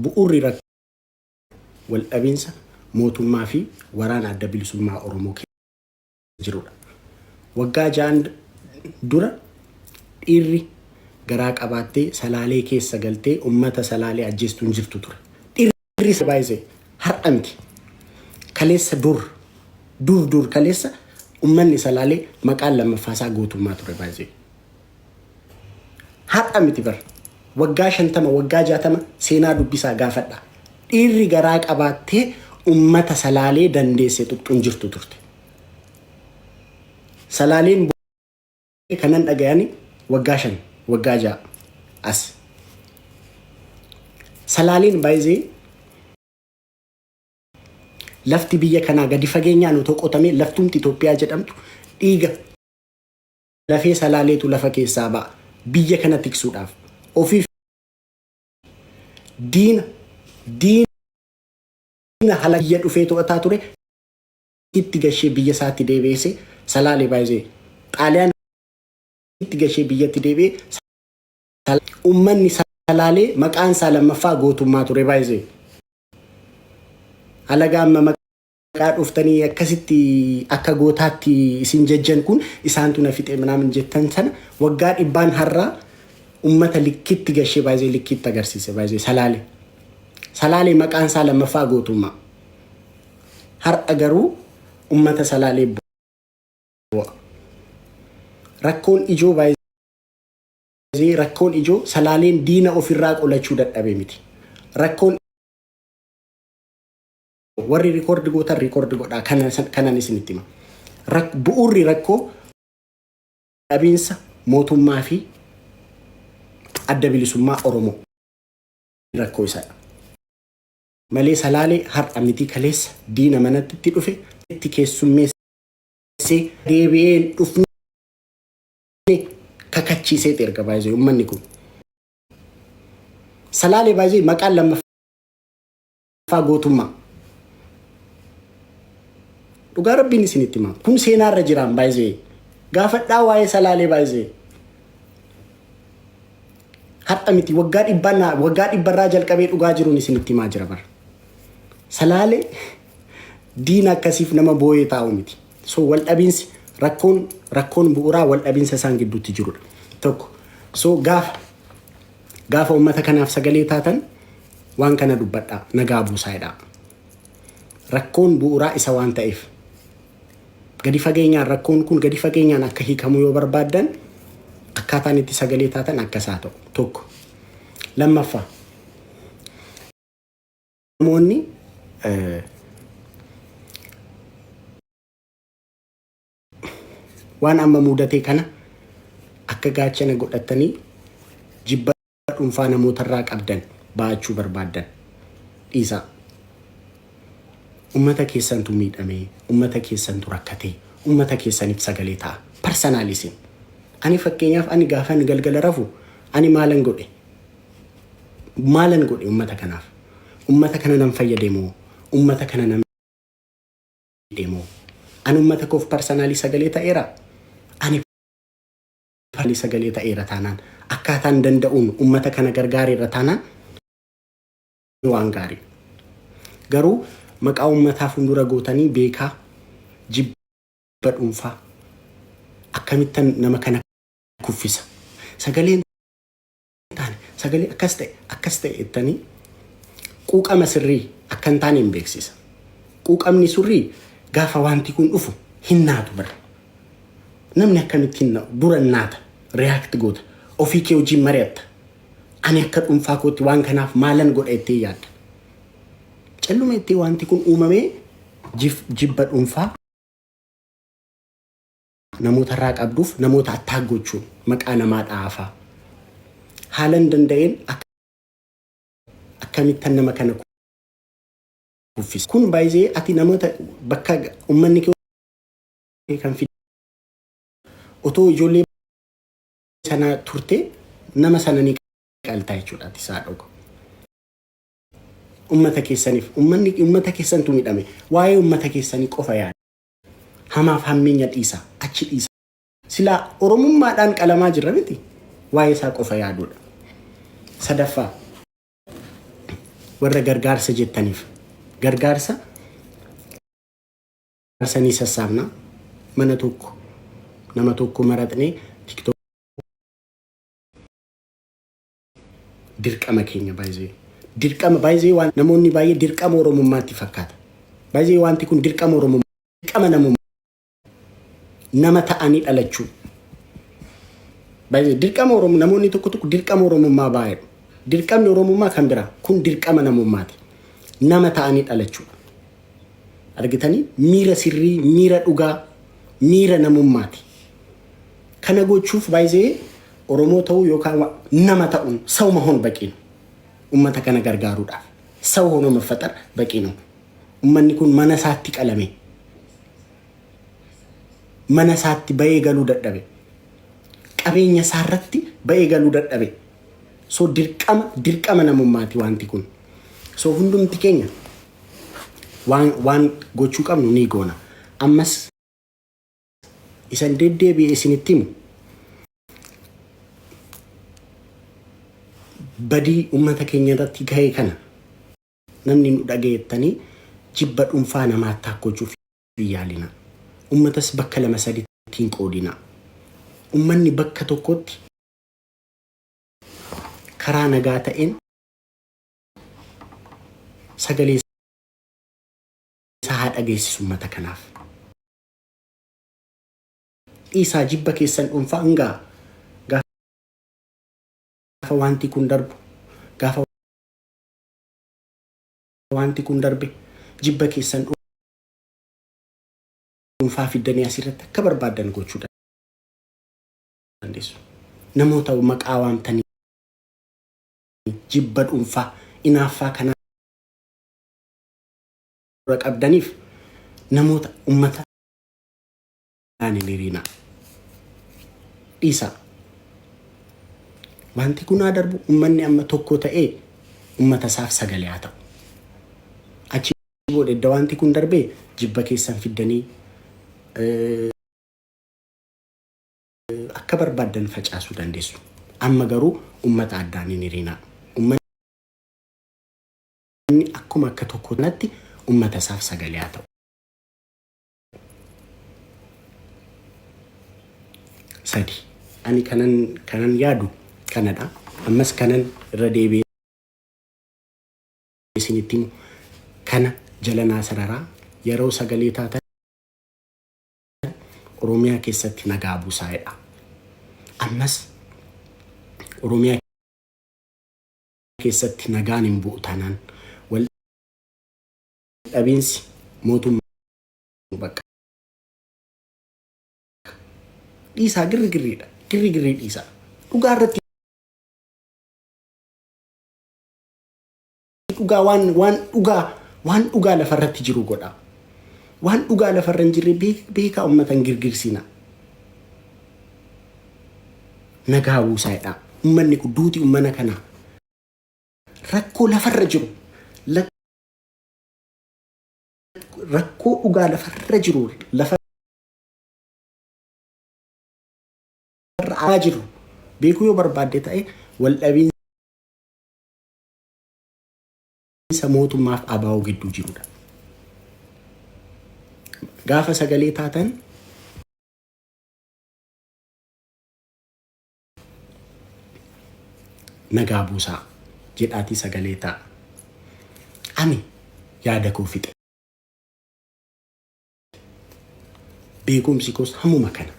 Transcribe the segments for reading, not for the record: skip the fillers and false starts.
Bu'uurri rakkoo waldhabiinsa mootummaa fi waraana Adda Bilisummaa Oromoo keessa jirudha. Waggaa ja'an dura dhiirri garaa qabaattee Salaalee keessa galtee ummata Salaalee ajjeestu hin jirtu ture. Dhiirri baay'ise har'a miti. Kaleessa dur dur dur kaleessa ummanni Salaalee maqaan lammaffaa isaa gootummaa ture baay'isee. Har'a miti bar. Waggaa 50, waggaa 60 seenaa dubbisaa gaafadha. Dhiirri garaa qabaattee ummata Salaalee dandeesse tuqxu hin jirtu turte. Salaaleen kanan dhagayani waggaa 5, waggaa 6 as. Salaaleen baay'ee lafti biyya kanaa gadi fageenyaan otoo qotamee laftumti Itoophiyaa jedhamtu dhiiga lafee Salaaleetu lafa keessaa ba'a. Biyya kana tiksuudhaaf. Ofiif diina diina hala biyya dhufee to'ataa ture itti gashee biyya isaatti deebi'eese Salaalee baay'ee Xaaliyaan itti gashee biyyatti deebi'ee ummanni Salaalee maqaan isaa lammaffaa gootummaa ture baay'ee. Halagaa amma maqaa dhuftanii akkasitti akka gootaatti isin jajjan kun isaantu na fixe minaamin jettan sana waggaa dhibbaan har'aa ummata likkitti gashee baay'ee likkitti agarsiise baay'ee Salaalee. Salaalee maqaan isaa lammaffaa gootummaa. Har'a garuu ummata Salaalee bu'a. Rakkoon ijoo baay'ee rakkoon ijoo Salaaleen diina ofirraa qolachuu dadhabe miti. Rakkoon warri record gootan record godhaa kanan isinitti hima. Bu'uurri rakkoo dhabiinsa mootummaa fi Adda Bilisummaa Oromoo rakkoo isaadha. Malee Salaalee har'a miti kaleessa diina manatti itti dhufe itti keessummeessee deebi'ee hin dhufne kakachiiseeti erga baay'ee uummanni kun. Salaalee baay'ee maqaan lammaffaa gootummaa. Dhugaa rabbiin isinitti hima. Kun seenaarra jiraan baay'ee. Gaafadhaa waa'ee Salaalee baay'ee. Har'a miti waggaa dhibbaan waggaa dhibbarraa jalqabee dhugaa jiruun isinitti himaa jira bara. Salaalee diina akkasiif nama boo'ee taa'u miti. So wal dhabiinsi rakkoon rakkoon bu'uuraa wal dhabiinsa isaan gidduutti jirudha. Tokko. So gaafa gaafa uummata kanaaf sagalee taatan waan kana dubbadhaa nagaa buusaa jedhaa. Rakkoon bu'uuraa isa waan ta'eef. Gadi fageenyaan rakkoon kun gadi fageenyaan akka hiikamu yoo barbaaddan akkaataan itti sagalee taatan akkas haa ta'u. Tokko. Lammaffaa. Namoonni waan amma mudatee kana akka gaachana godhatanii jibba dhuunfaa namootarraa qabdan ba'achuu barbaaddan dhiisaa. Ummata keessantu miidhamee, ummata keessantu rakkatee, ummata keessaniif sagalee ta'a. Personally isin. Ani fakkeenyaaf ani gaafan galgala rafu ani maalan godhe? Maalan godhe ummata kanaaf? Ummata kana nan fayyade moo? Ummata kana nan miidhe moo? Ani ummata koof personally sagalee ta'eera? Ani personally sagalee ta'eera taanaan akkaataan danda'uun ummata kana gargaareera taanaan waan gaarii. Garuu maqaa ummataa fuuldura gootanii beekaa jibba dhuunfaa akkamittan nama kana kuffisa. Sagaleen taane sagalee akkas ta'e akkas ta'e jettanii quuqama sirrii akka hin taane hin beeksisa. Quuqamni sirrii gaafa wanti kun dhufu hin naatu bara. Namni akkamitti hin na'u dura hin naata react goota ofii kee wajjin mari'atta. Ani akka dhuunfaa kootti waan kanaaf maalan godha jettee yaadda. Calluma jettee wanti kun uumamee jibba dhuunfaa namoota irraa qabduuf namoota attack gochuun maqaa namaa dhaafaa. Haalan danda'een akkamittan nama kana kuffisa. Kun baay'ee ati namoota bakka uummanni kee kan fide otoo ijoollee sana turte nama sana ni qaltaa jechuudha ati isaa dhuga. Uummata keessaniif uummanni uummata keessantu miidhame waa'ee uummata keessanii qofa yaada. Hamaaf hammeenya dhiisa achi dhiisa. Silaa Oromummaadhaan qalamaa jirra miti waa'ee isaa qofa yaaduudha. Sadaffaa. Warra gargaarsa jettaniif gargaarsa sanii sassaabna. Mana tokko nama tokko maraxnee TikTok dirqama keenya baay'ee dirqama baay'ee waan namoonni baay'ee dirqama Oromummaatti fakkaata. Baay'ee wanti kun dirqama Oromummaa, dirqama namummaa, nama ta'anii dhalachuu. Baay'ee dirqama Oromoo namoonni tokko tokko dirqama Oromummaa baay'eedha. Dirqamni Oromummaa kan biraa kun dirqama namummaati. Nama ta'anii dhalachuudha. Argitanii miira sirrii, miira dhugaa, miira namummaati. Kana gochuuf baay'ee Oromoo ta'uu yookaan nama ta'uun ሰው መሆን በቂ ነው። Ummata kana gargaaruudhaaf ሰው ሆኖ መፈጠር በቂ ነው። Ummanni kun mana isaatti qalame. Mana isaatti bahee galuu dadhabe. Qabeenya isaarratti bahee galuu dadhabe. So dirqama namummaati wanti kun. So hundumti keenya waan gochuu qabnu ni goona. Ammas isan deddeebi'ee isinitti himu, badii uummata keenya irratti gahee kana namni nu dhageettanii jibba dhuunfaa namaatti gochuuf hin yaalina. Uummatas bakka lama sadiitti hin qoodina. Uummanni bakka tokkotti karaa nagaa ta'een sagalee isaa haa dhageessisu uummata kanaaf. Dhiisaa jibba keessan dhuunfaa hangaa gaafa wanti kun darbu, gaafa wanti kun darbe jibba keessan dhuunfaa fiddanii asirratti akka barbaaddan gochuu dandeessu. Namoota maqaa waamtanii jibba dhuunfaa inaaffaa kanaa qabdaniif namoota ummata hin hiriina. Dhiisaa. Wanti kun haa darbu, uummanni amma tokko ta'ee uummata isaaf sagalee haa ta'u. Achi booda edda wanti kun darbee jibba keessan fiddanii akka barbaaddan facaasuu dandeessu. Amma garuu uummata addaan hin hiriinaa. Uummanni akkuma akka tokko kanatti uummata isaaf sagalee haa ta'u. Sadi. Ani kanan yaadu kanadha. Ammas kanan irra deebi'ee isinitti himu kana jalanaa sararaa yeroo sagalee taatan Oromiyaa keessatti nagaa buusaa'edha. Ammas Oromiyaa keessatti nagaan hin bu'u taanaan wal dhabiinsi mootummaa bakka dhiisaa girri girriidha. Girri girrii dhiisaa. Dhugaa irratti dhugaa waan dhugaa lafarratti jiru godha. Waan dhugaa lafarra hin jirre beekaa uummata hin girgirsina. Nagaa buusaadha. Uummanni kun duuti uummana kanaa rakkoo lafarra jiru, rakkoo dhugaa lafarra jiru, lafarra jiru beekuu yoo barbaadde ta'e wal dhabiinsa mootummaaf ABO gidduu jirudha. Gaafa sagalee taatan nagaa buusaa jedhaatii sagalee ta'a. Ani yaada koo fixe. Beekumsi koos hammuma kana.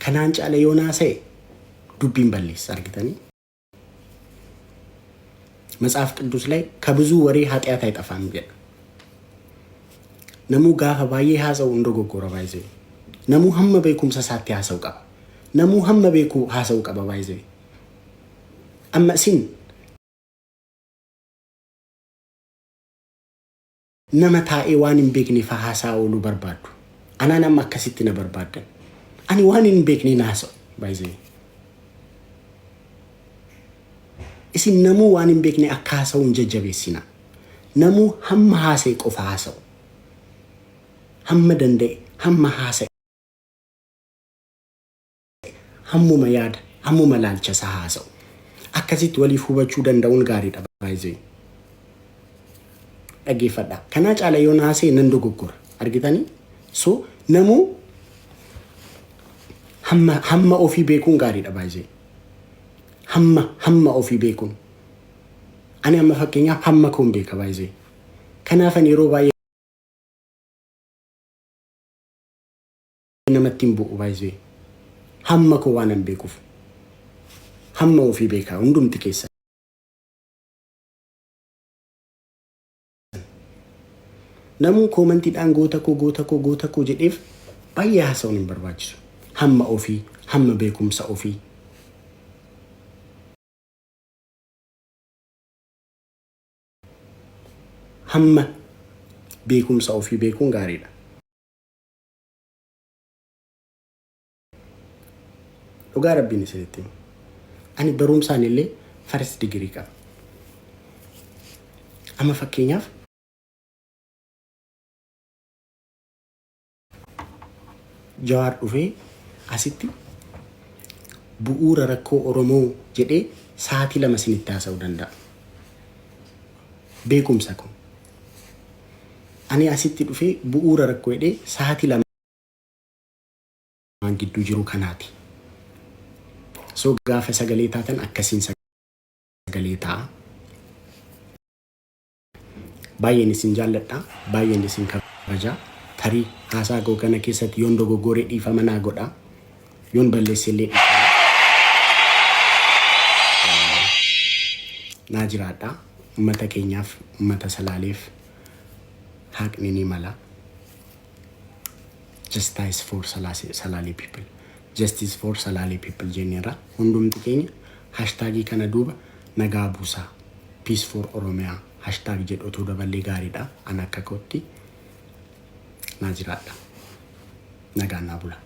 Kanaan caala yoo naasa'e dubbiin balleessa argitanii. መጽሐፍ ቅዱስ ላይ ከብዙ ወሬ ኃጢአት አይጠፋም jedha. Namuu gaafa baay'ee haasa'u hin dogoggora baay'ee. Namuu hamma beekumsa isaatti haasa'u qaba. Namuu hamma beeku haasa'u qaba baay'ee. Amma isin nama taa'ee waan hin beekne fa'aa haasaa ooluu barbaaddu. Anaan amma akkasitti na barbaaddan. Ani waan hin beekne na haasa'u baay'ee. Isin namuu waan hin beekne akka haasa'u hin jajjabeessina. Namuu hamma haasa'e qofa haasa'u. Hamma danda'e, hamma haasa'e, hammuma yaada, hammuma laalcha isaa haasa'u. Akkasitti waliif hubachuu danda'uun gaariidha baay'ee. Dhaggeeffadha. Kanaa caala yoo naasee nan dogoggora. Argitanii? So namuu hamma ofii beekuun gaariidha baay'ee. Hamma ofii beekuun. Ani amma fakkeenyaaf hamma koon beeka baay'ee. Kanaafan yeroo baay'ee namatti hin bu'u baay'ee. Hamma koo waan hin beekuuf. Hamma ofii beekaa hundumti keessa. Namuu commentiidhaan goota koo, goota koo, goota koo jedheef baay'ee haasa'uun hin barbaachisu. Hamma ofii, hamma beekumsa ofii. Hamma beekumsa ofii beekuun gaariidha. Dhugaa Rabbiin isinitti himu. Ani barumsaan illee first degree qaba. Amma fakkeenyaaf Jawaar dhufee asitti bu'uura rakkoo Oromoo jedhee sa'aatii 2 isinitti haasa'uu danda'a. Beekumsa kun. Ani asitti dhufee bu'uura rakkoo jedhee sa'aatii 2 gidduu jiru kanaati. So gaafa sagalee taatan akkasiin sagalee ta'a. Baay'een isin jaalladha. Baay'een isin kabaja. Tarii haasaa koo kana keessatti yoon dogoggoree dhiifama naa godha. Yoon balleesse illee dhiifama. Naa jiraadha. Uummata keenyaaf, uummata Salaaleef haqni ni mala. Justice for Salaalee people. Justice for Salaalee people jenneerra. Hundumti keenya hashtagii kana duuba nagaa buusaa. Peace for Oromiyaa hashtag jedhu otoo daballee gaariidha. An akka kootti naa jiraadha. Nagaan naa bula.